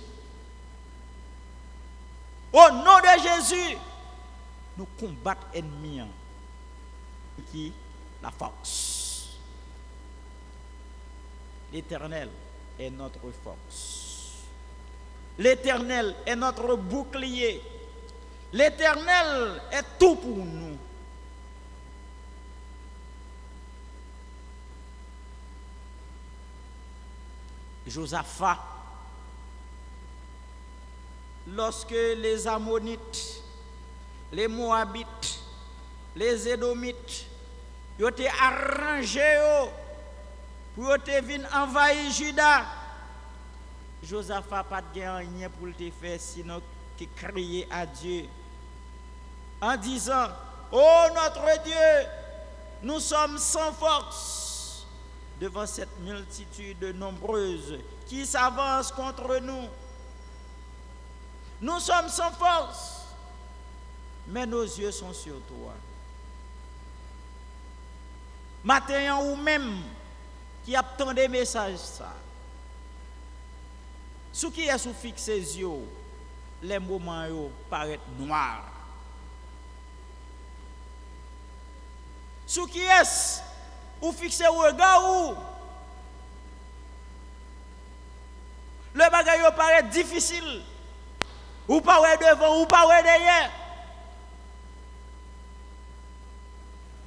Au nom de Jésus, nou konbat ènmi an. Ki la force. L'Éternel est notre force. L'Éternel est notre bouclier. L'Éternel est tout pour nous. Josaphat, lorsque les Ammonites, les Moabites, les Édomites, yo te aranje yo pou yo te vin anvayi Jida, Josaphat pa t gen anyen pou l te fè sinon ke kriye a Dye, en disant, Ô notre Dieu, nous sommes sans force devant cette multitude nombreuse qui s'avance contre nous. Nous sommes sans force. Mais nos yeux sont sur toi. Maten an, ou menm ki ap tande mesaj sa, sou kiyès ou fikse zye w lè moman yo parèt nwa? Sou kiyès ou fikse rega ou lè bagay yo parèt difisil? Ou pa wè devan, ou pa wè dèyè.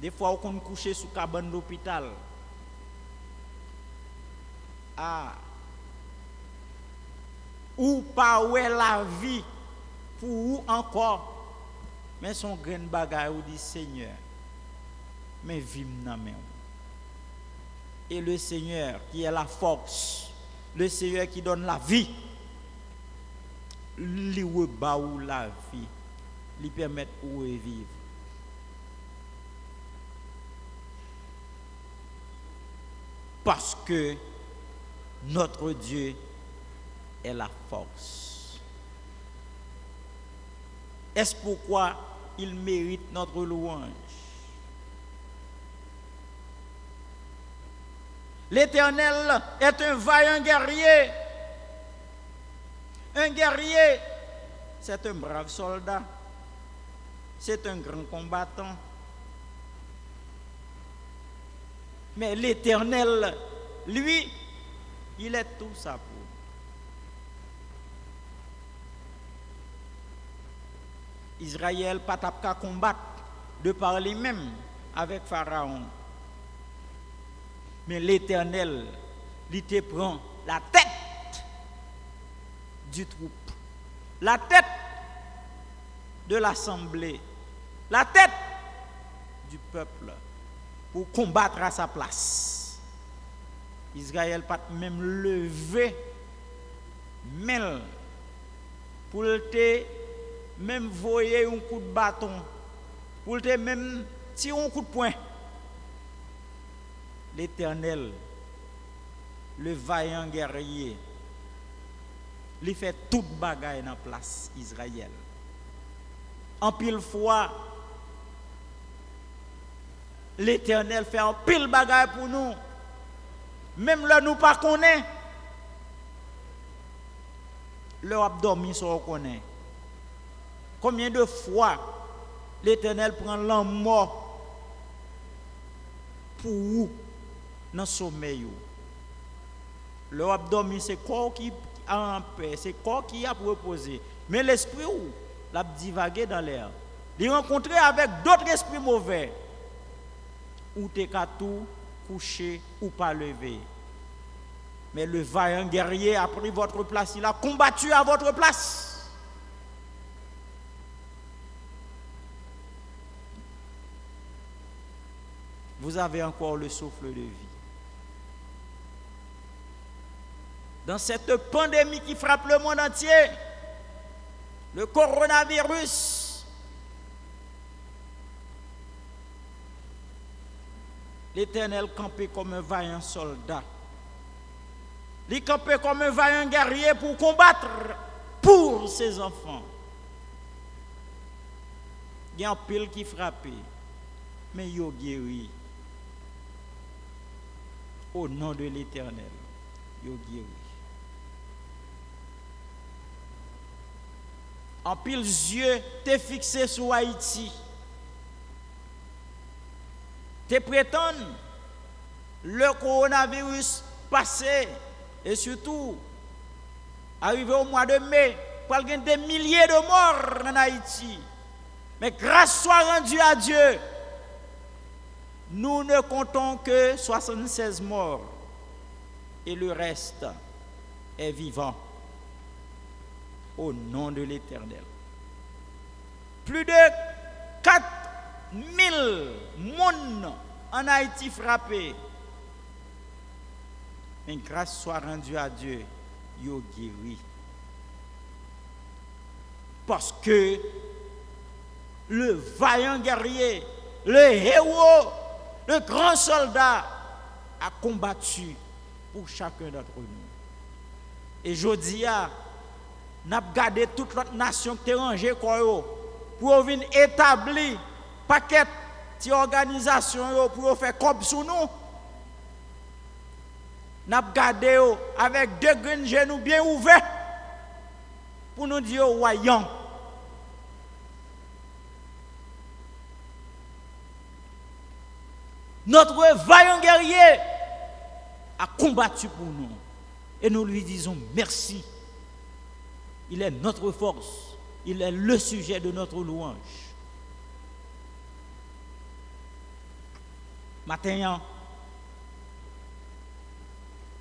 Defwa ou konn kouche sou kabann lopital. A, ou pa wè lavi pou ou ankò. Men se yon grenn bagay ou di, Senyè, men vi m nan men w. Et le Seigneur qui est la force, le Seigneur qui donne la vie, li reba ou lavi, li pèmèt ou reviv. Parce que notre Dieu est la force. Est-ce pourquoi il mérite notre louange? L'Éternel est un vaillant guerrier. Un guerrier, c'est un brave soldat. C'est un grand combattant. Mais l'Éternel, lui, il est tout ça pour nous. Izrayèl pa t ap ka konbat de pa li menm avèk Farawon. Men Letènèl, li te pran latèt du troupe, latèt de lasanble, latèt du pèp pou konbat a sa plas. Izrayèl pa t menm leve men l pou l te menm voye yon kout baton, pou l te menm tire yon kout pwen. Letènèl, le vayan gèrye, li fè tout bagay nan plas Izrayèl. Anpil fwa, Letènèl fè anpil bagay pou nou, menm lè nou pa konnen. Lè w ap dòmi, sa w konnen. Konbyen de fwa Letènèl pran lanmò pou ou nan somèy ou? Lè w ap dòmi, se kò w ki an pè, se kò w ki ap repoze. Men lespri w, l ap divage dan lè. Li rankontre avèk dòt espri movè. Ou te ka tou kouche ou pa leve. Mais le vaillant guerrier a pris votre place, il a combattu à votre place. Vous avez encore le souffle de vie. Dans cette pandémie qui frappe le monde entier, le coronavirus, Letènèl kanpe kòm yon vayan sòlda. Li kanpe kòm yon vayan gèrye pou konbat pour ses enfants. Gen anpil ki frape, men yo geri. O non de Letènèl, yo geri. Anpil zye te fikse sou Ayiti. Te pretann, lè kowonaviris pase, e sitou arive o mwa de me, pral gen de milye de mò ann Ayiti. Men gras swa randi a Dye, nous ne comptons que soixante-seize morts et le reste est vivant. Au nom de l'Éternel. Plus de kat mil moun ann Ayiti frape. Men gras swa randi a Dye, yo geri. Parce que le vaillant guerrier, le héros, le grand soldat a combattu pour chacun d'entre nous. E jodi a, n ap gade tout lòt nasyon ki te ranje kò yo, pou yo vin etabli pakèt ti òganizasyon yo pou yo fè kòb sou nou, n ap gade yo avèk de grenn je nou byen ouvè pou nou di yo, Wayan, notre vaillant guerrier a combattu pour nous et nous lui disons merci. Il est notre force, il est le sujet de notre louange. Maten an,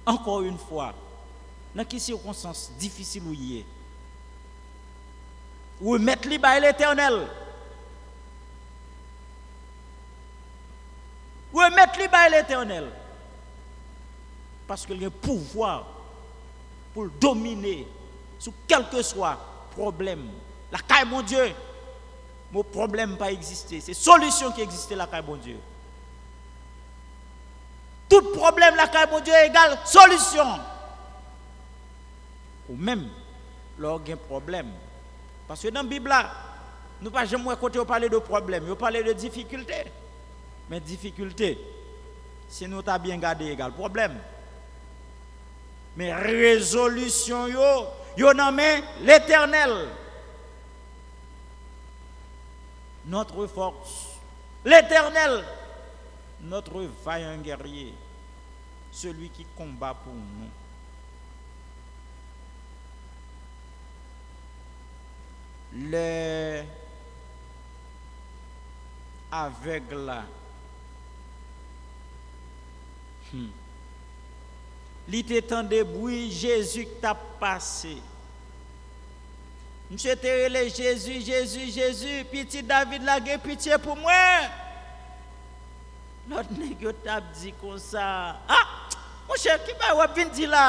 ankò yon fwa, nan ki sikonstans difisil ou ye, remèt li bay Letènèl. Remèt li bay Letènèl. Paske l gen pouvwa pou l domine sou kèlkeswa pwoblèm. Lakay Bondye, mo pwoblèm pa egziste. Se solisyon ki egziste lakay Bondye. Tout pwoblèm lakay Bondye egal solisyon. Ou menm, lè w gen pwoblèm. Paske nan Bib la, nou pa janm wè kote yo pale de pwoblèm. Yo pale de difikilte. Men difikilte, si nou ta byen gade, egal pwoblèm. Men rezolisyon yo, yo nan men Letènèl. Notre force, Letènèl, notre vaillant guerrier, celui qui combat pour nous. Lè avèg la, hmm, li te tande bri Jezi k t ap pase. Misye te rele, Jezi, Jezi, Jezi, pitit David la, gen pitye pou mwen. Lòt nèg yo t ap di konsa, a, monchè, ki bagay w ap vin di la?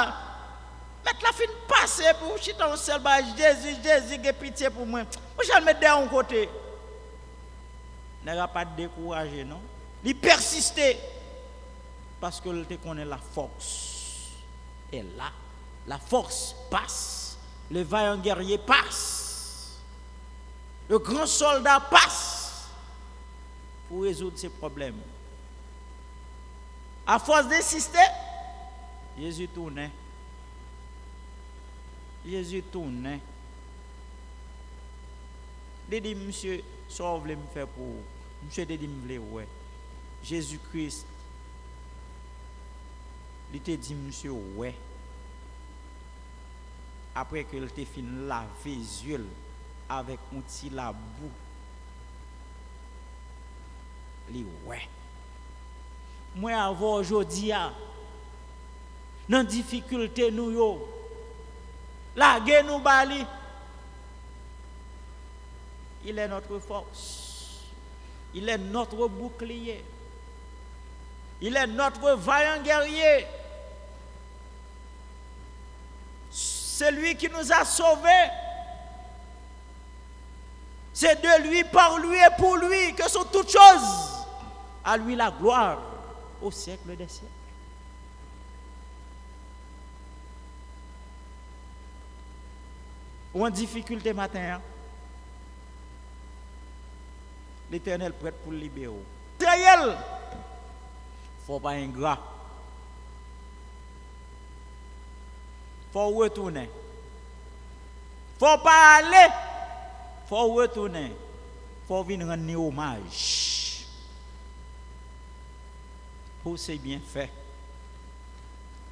Mèt la fin pase epi w chita yon sèl bagay, Jezi, Jezi, gen pitye pou mwen. Monchè, al met dèyè yon kote. Nèg la pa t dekouraje, non. Li pèsiste. Paske l te konnen la force est là. La force passe. Le vaillant guerrier passe. Le grand soldat passe pou rezoud se pwoblèm. Afòs de ensiste, Jezi tounen. Jezi tounen. Li di misye, sa w vle m fè pou ou? Misye te di, m vle wè. Jezi Kris, li te di misye wè. Apre ke l te fin lave zye l avèk yon ti labou, li wè. Mwen avè w jodi a, nan difikilte nou yo, lage nou ba li. Il est notre force. Il est notre bouclier. Il est notre vaillant guerrier. C'est lui qui nous a sauvés. C'est de lui, par lui et pour lui que sont toutes choses. À lui la gloire au siècle des siècles. Ou an difikilte maten an? Letènèl prèt pou l libere w. Trayè l. Fò w pa engra. Fò w retounen. Fò w pa ale. Fò w retounen. Fò w vin rann li omaj pou se byenfè.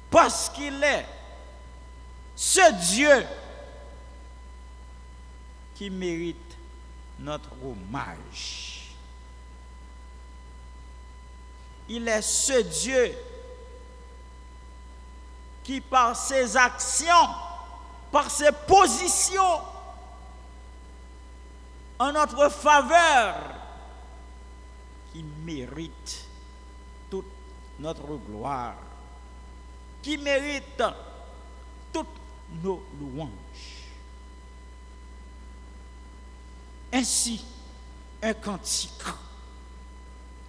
Parce qu'il est ce Dieu qui mérite notre hommage. Il est ce Dieu qui, par ses actions, par ses positions, en notre faveur, qui mérite toute notre gloire, qui mérite toutes nos louanges. Ainsi, un cantique,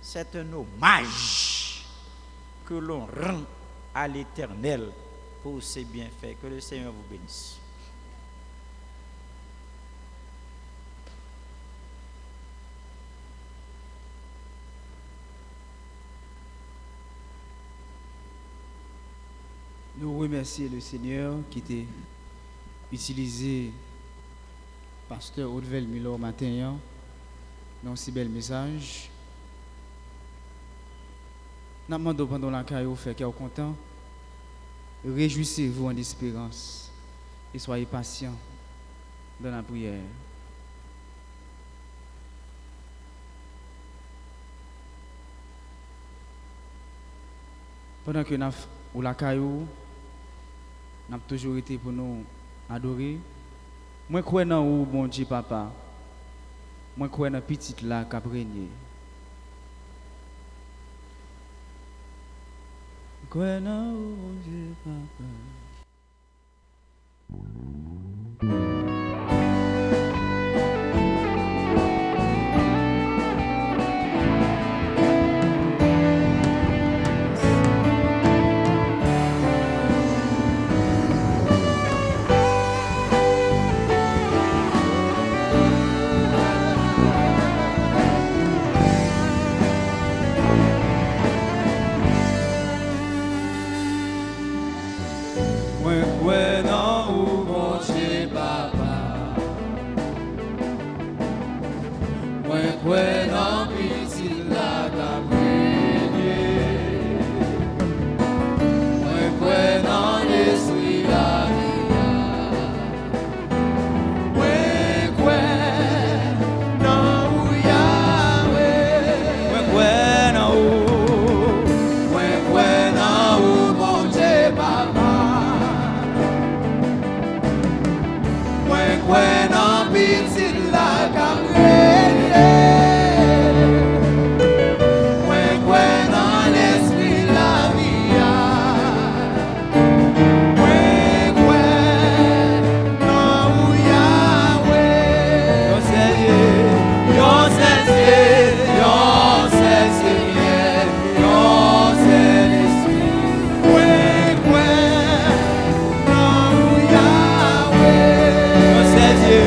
c'est un hommage que l'on rend à l'Éternel pour ses bienfaits. Que le Seigneur vous bénisse. Remèsye le Senyè ki te itilize pastè Odvel Milor maten an nan yon si bèl mesaj. N ap mande w pandan w lakay ou, fè kè w kontan. Réjouissez-vous en espérance et soyez patients dans la prière. Pandan ke n ap ou lakay ou, n ap toujou rete pou nou adore. Mwen kwè nan ou, Bondye Papa. Mwen kwè nan Pitit la k ap renye. Mwen kwè nan ou, Bondye Papa. Mwen kwè nan ou, Bondye Papa. Mwen kwè nan Pitit la k ap renye. Mwen kwè nan Lespri lavi a. Mwen kwè nan ou, Yawe. Mwen kwè nan ou. Mwen kwè nan ou, Bondye Papa. Mwen kwè nan Pitit la k ap renye. Mwen kwè nan Lespri lavi a. Mwen kwè nan ou, Yawe. Yon sèl Dye, yon sèl Dye, yon sèl Senyè, yon sèl Lespri. Mwen kwè nan ou, Yawe. Yon sèl Dye,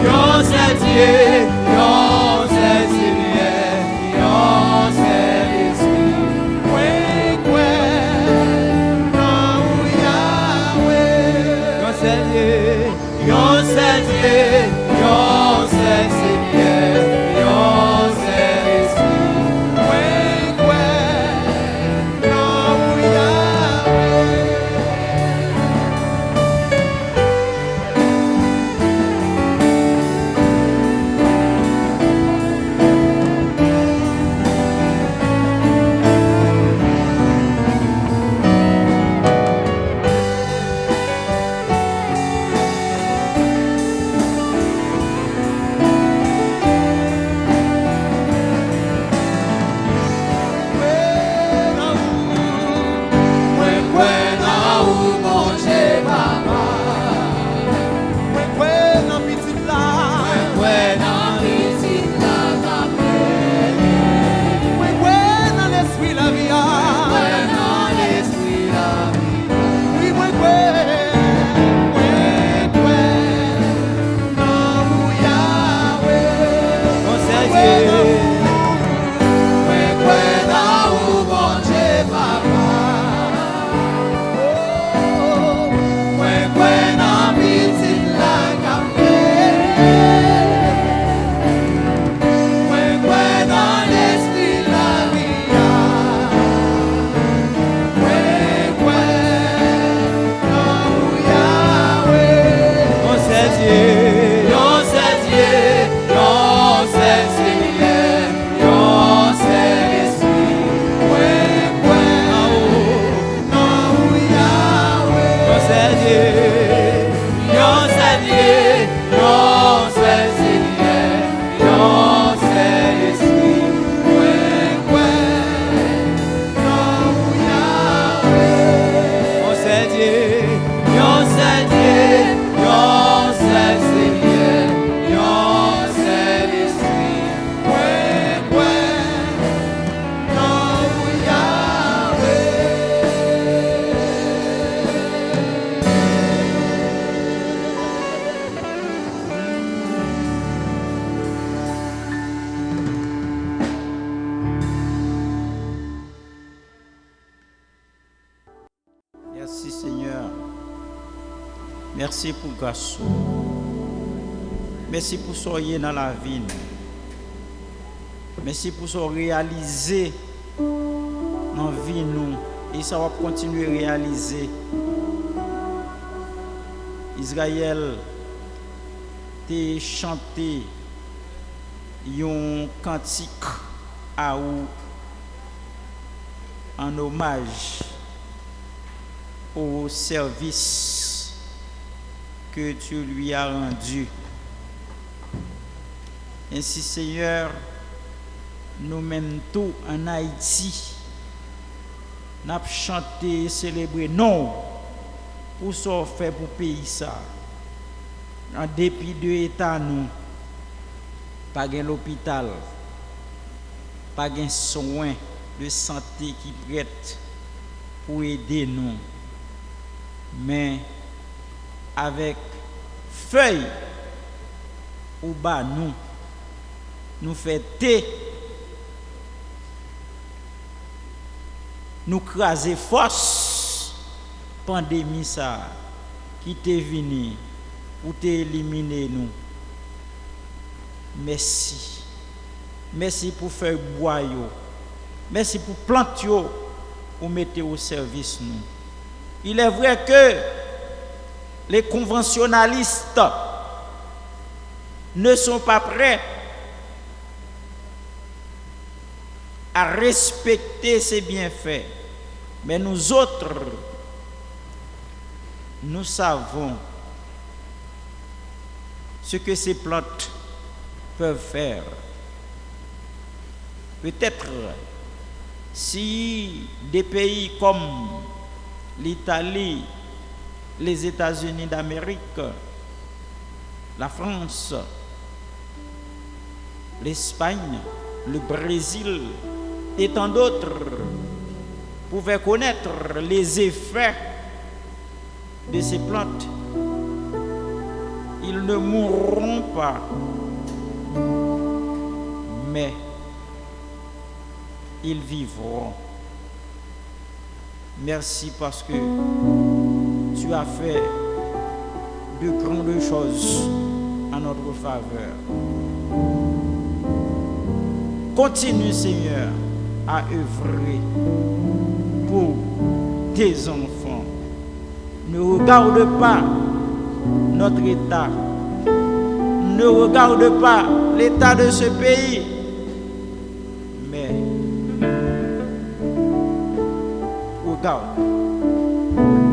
yon sèl Dye, yon sèl Senyè. Yon sèl Lespri, mwen kwè nan ou, Yawe. Yon sèl Dye, yon sèl Dye, yon sèl Senyè, yon sèl Lespri, mwen kwè nan ou, Yawe. Mèsi pou gras ou. Mèsi pou sa w ye nan lavi nou. Mèsi pou sa w reyalize nan vi nou e sa w ap kontinye reyalize. Izrayèl te chante yon kantik a ou an omaj au service que tu lui as rendu. Ensi, Senyè, nou menm tou ann Ayiti, n ap chante e selebre non w pou sa w fè pou peyi sa a. An depi de eta nou, pa gen lopital, pa gen swen de sante ki prèt pou ede nou. Men, avèk fèy ou ba nou, nou fè te, nou kraze fòs pandemi sa a ki te vini pou te elimine nou. Mèsi. Mèsi pou fèy bwa yo. Mèsi pou plant yo ou mete o sèvis nou. Il est vrai que les conventionalistes ne sont pas prêts à respecter ces bienfaits. Mais nous autres, nous savons ce que ces plantes peuvent faire. Peut-être si des pays comme l'Italie, les États-Unis d'Amérique, la France, l'Espagne, le Brésil et tant d'autres pouvaient connaître les effets de ces plantes, ils ne mourront pas, mais ils vivront. Merci parce que tu as fait de grandes choses en notre faveur. Continue, Seigneur, à œuvrer pour tes enfants. Ne regarde pas notre état. Ne regarde pas l'état de ce pays. Mais regarde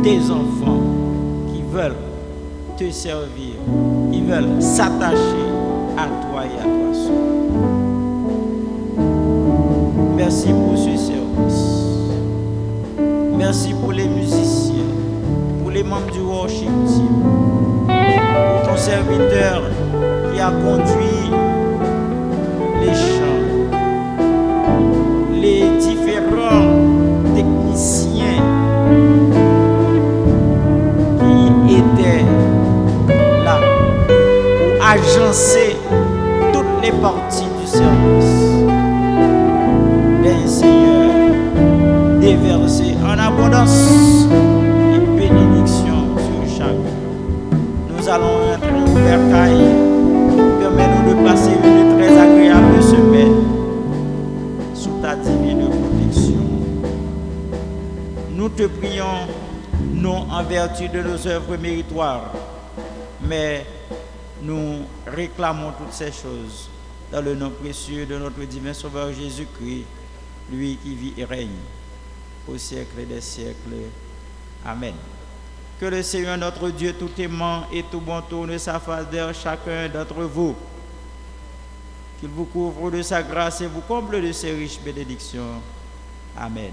tes enfants qui veulent te servir, ils veulent s'attacher à toi et à toi seul. Merci pour ce service. Merci pour les musiciens, pour les membres du worship team, pour ton serviteur qui a conduit les chants, les différents techniciens qui étaient là pour agencer toutes les parties du service. Beni, Seigneur, déverser en abondance les bénédictions sur chacun. Nous allons rentrer au bercail. Permets-nous de passer une très agréable semaine sous ta divine protection. Nous te prions, non en vertu de nos œuvres méritoires, mais nous réclamons toutes ces choses dans le nom précieux de notre divin Sauveur Jésus-Christ, lui qui vit et règne au siècle des siècles. Amen. Que le Seigneur notre Dieu tout aimant et tout bon tourne sa face vers chacun d'entre vous. Qu'il vous couvre de sa grâce et vous comble de ses riches bénédictions. Amen.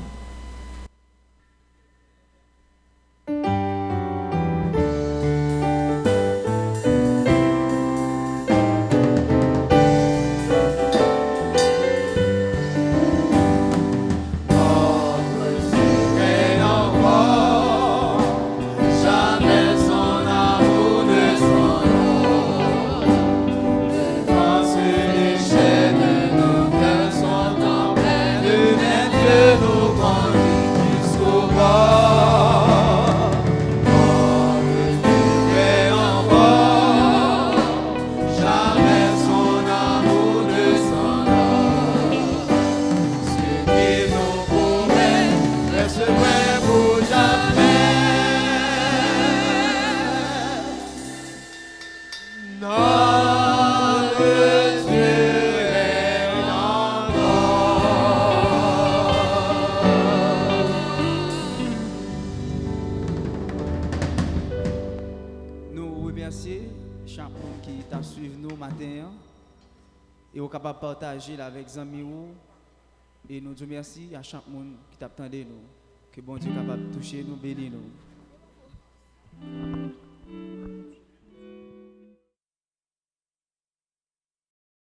Remèsye chak moun ki t ap swiv nou maten an. E ou kapab pataje l avèk zanmi ou. E nou di w mèsi a chak moun ki t ap tande nou. Ke Bondye kapab touche nou, beni nou.